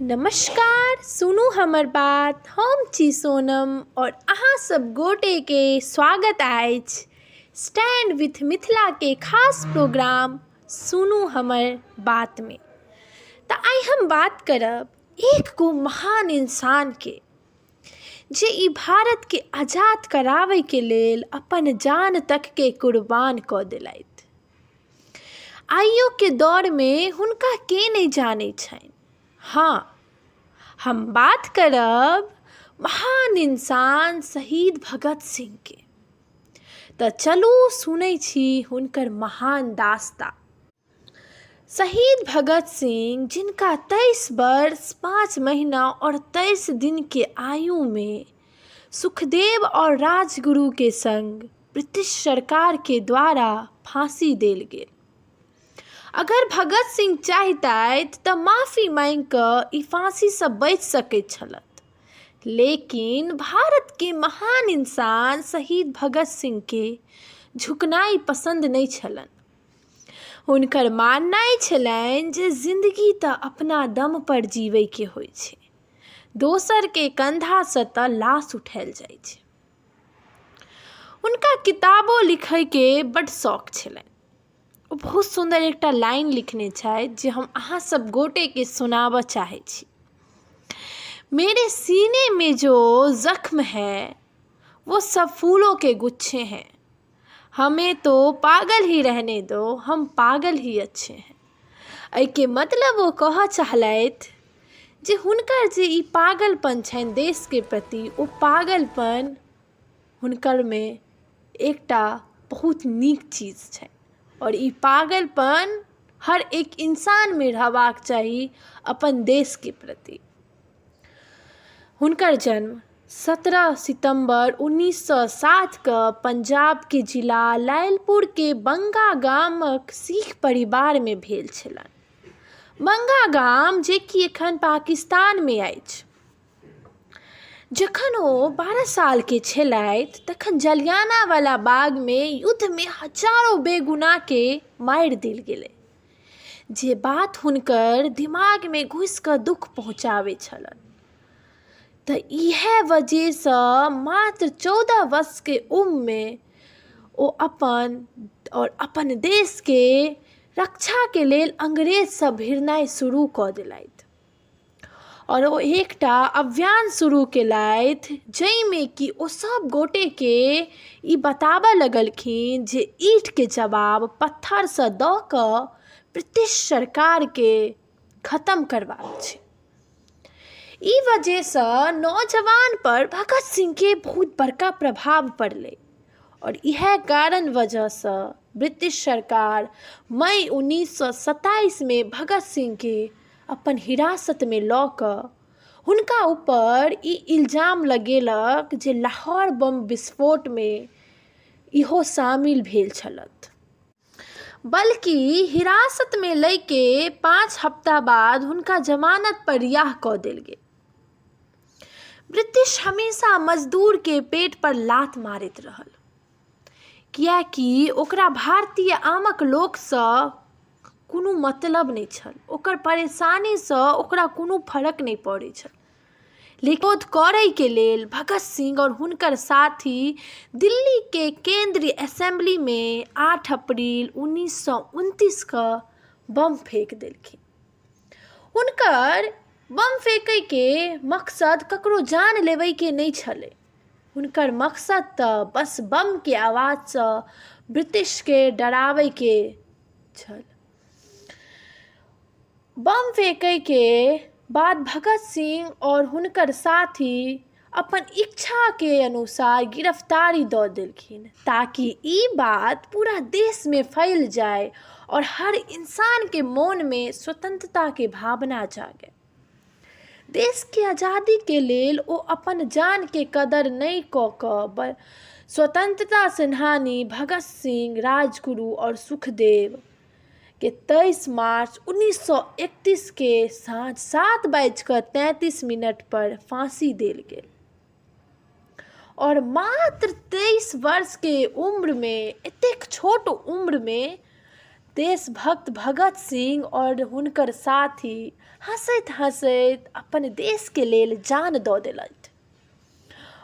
नमस्कार, सुनू हमर बात। हम छी सोनम और अहाँ सब गोटेके स्वागत अछि स्टैंड विथ मिथिलाके खास प्रोग्राम सुनू हमर बातमे। तऽ आइ हम बात करब एक गो महान इंसानके जे ई भारतके आजाद कराबैके लेल अपन जान तकके कुर्बान कऽ देलथि। आइयोके दौरमे हुनका के नहि जानै छनि। हँ, हम बात करब महान इंसान शहीद भगत सिंहके। तऽ चलू सुनै छी हुनकर महान दास्ता। शहीद भगत सिंह जिनका 23 वर्ष 5 महीना और 23 दिनके आयुमे सुखदेव और राजगुरुके संग ब्रिटिश सरकारके द्वारा फाँसी देल गेल। अगर भगत सिंह चाहितथि तऽ माफी माँगिकऽ ई फाँसीसँ बचि सकैत छलथि, लेकिन भारतके महान इंसान शहीद भगत सिंहके झुकनाइ पसन्द नहि छलनि। हुनकर माननाइ छलनि जे जिन्दगी तऽ अपना दमपर जीवैके होइ छै, दोसरके कन्धासँ तऽ लाश उठायल जाइ छै। हुनका किताबो लिखैके बड्ड शौक छलनि। ओ बहुत सुन्दर एकटा लाइन लिखने छथि जे हम अहाँ सब गोटेके सुनाबऽ चाहै छी। मेरे सीने में जो जख्म है वो सब फूलों के गुच्छे हैं, हमें तो पागल ही रहने दो, हम पागल ही अच्छे हैं। एहिके मतलब ओ कहऽ चाहलथि जे हुनकर जे ई पागलपन छनि देशके प्रति, ओ पागलपन हुनकरमे एकटा बहुत नीक चीज छै आओर ई पागलपन हर एक इंसानमे रहबाक चाही अपन देशके प्रति। हुनकर जन्म 17 सितम्बर 1907के पंजाबके जिला लायलपुरके बंगा गामक सिख परिवारमे भेल छलनि। बंगा गाम जेकि एखन पाकिस्तानमे अछि। जखन ओ 12 सालके छलथि तखन जलियानावाला बागमे युद्धमे हजारो बेगुनाहके मारि देल गेलै, जे बात हुनकर दिमागमे घुसिकऽ दुःख पहुँचाबै छलनि। तऽ इएह वजहसँ मात्र 14 वर्षके उम्रमे ओ अपन आओर अपन देशके रक्षाके लेल अंग्रेजसँ भिड़नाइ शुरू कऽ देलथि आओर ओ एकटा अभियान शुरू केलथि जाहिमे कि ओ सब गोटेके ई बताबऽ लगलखिन जे ईंटके जवाब पत्थरसँ दऽ कऽ ब्रिटिश सरकारके खतम करबाक छै। ई वजहसँ नौजवानपर भगत सिंहके बहुत बड़का प्रभाव पड़लै आओर इएह कारण वजहसँ ब्रिटिश सरकार मई 1927मे भगत सिंहके अपन हिरासतमे लऽ कऽ हुनका ऊपर ई इल्जाम लगेलक जे लाहौर बम विस्फोटमे इहो शामिल भेल छलथि। बल्कि हिरासतमे लैके 5 हफ्ता बाद हुनका जमानत पर रिहा कऽ देल गेल। ब्रिटिश हमेशा मजदूरके पेट पर लात मारैत रहल, किएकि ओकरा भारतीय आमक लोकसँ कोनो मतलब नहि छल, ओकर परेशानीसँ ओकरा कोनो फर्क नहि पड़ै छल। लेकिन विरोध करैके लेल भगत सिंह आओर हुनकर साथी दिल्लीके केंद्रीय असेंबलीमे 8 अप्रैल 1929के बम फेंक देलखिन। हुनकर बम फेंकैके मकसद ककरो जान लेबैके नहि छलै, हुनकर मकसद तऽ बस बमके आवाजसँ ब्रिटिशके डराबैके छल। बम फेंकैके बाद भगत सिंह आओर हुनकर साथी अपन इच्छाके अनुसार गिरफ्तारी दऽ देलखिन ताकि ई बात पूरा देशमे फैल जाय आओर हर इंसानके मोनमे स्वतंत्रताके भावना जागे। देशके आजादीके लेल ओ अपन जानके कदर नहि कऽ कऽ स्वतंत्रता सेनानी भगत सिंह, राजगुरु आओर सुखदेव के 23 मार्च 1931 के साँझ 7:33 पर फाँसी देल गेल और मात्र 23 वर्षके उम्रमे, एतेक छोट उम्रमे देशभक्त भगत सिंह आओर हुनकर साथी हँसैत हँसैत अपन देशके लेल जान दऽ देलथि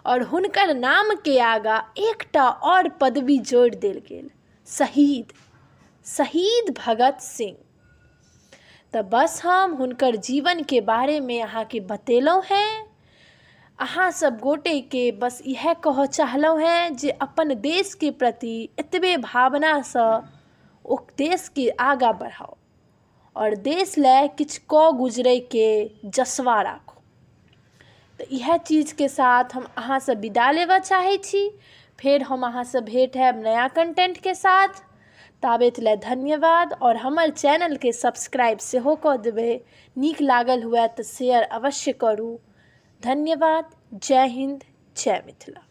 आओर हुनकर नामके आगाँ एकटा आओर पदवी जोड़ि देल गेल, शहीद, शहीद भगत सिंह। तऽ बस हम हुनकर जीवनके बारेमे अहाँके बतेलहुँ हेँ। अहाँ सब गोटेके बस इएह कहऽ चाहलहुँ हेँ जे अपन देशके प्रति एतबे भावनासँ ओ देशके आगाँ बढ़ाउ आओर देश लए किछु कऽ गुजरैके जज्बा राखू। तऽ इएह चीजके साथ हम अहाँसँ विदा लेबऽ चाहै छी। फेर हम अहाँसँ भेँट हैब नया कन्टेन्टके साथ। ताबत लए धन्यवाद आओर हमर चैनलके सब्सक्राइब सेहो कऽ देबै। नीक लागल हुए तऽ शेयर अवश्य करू। धन्यवाद। जय हिन्द, जय मिथिला।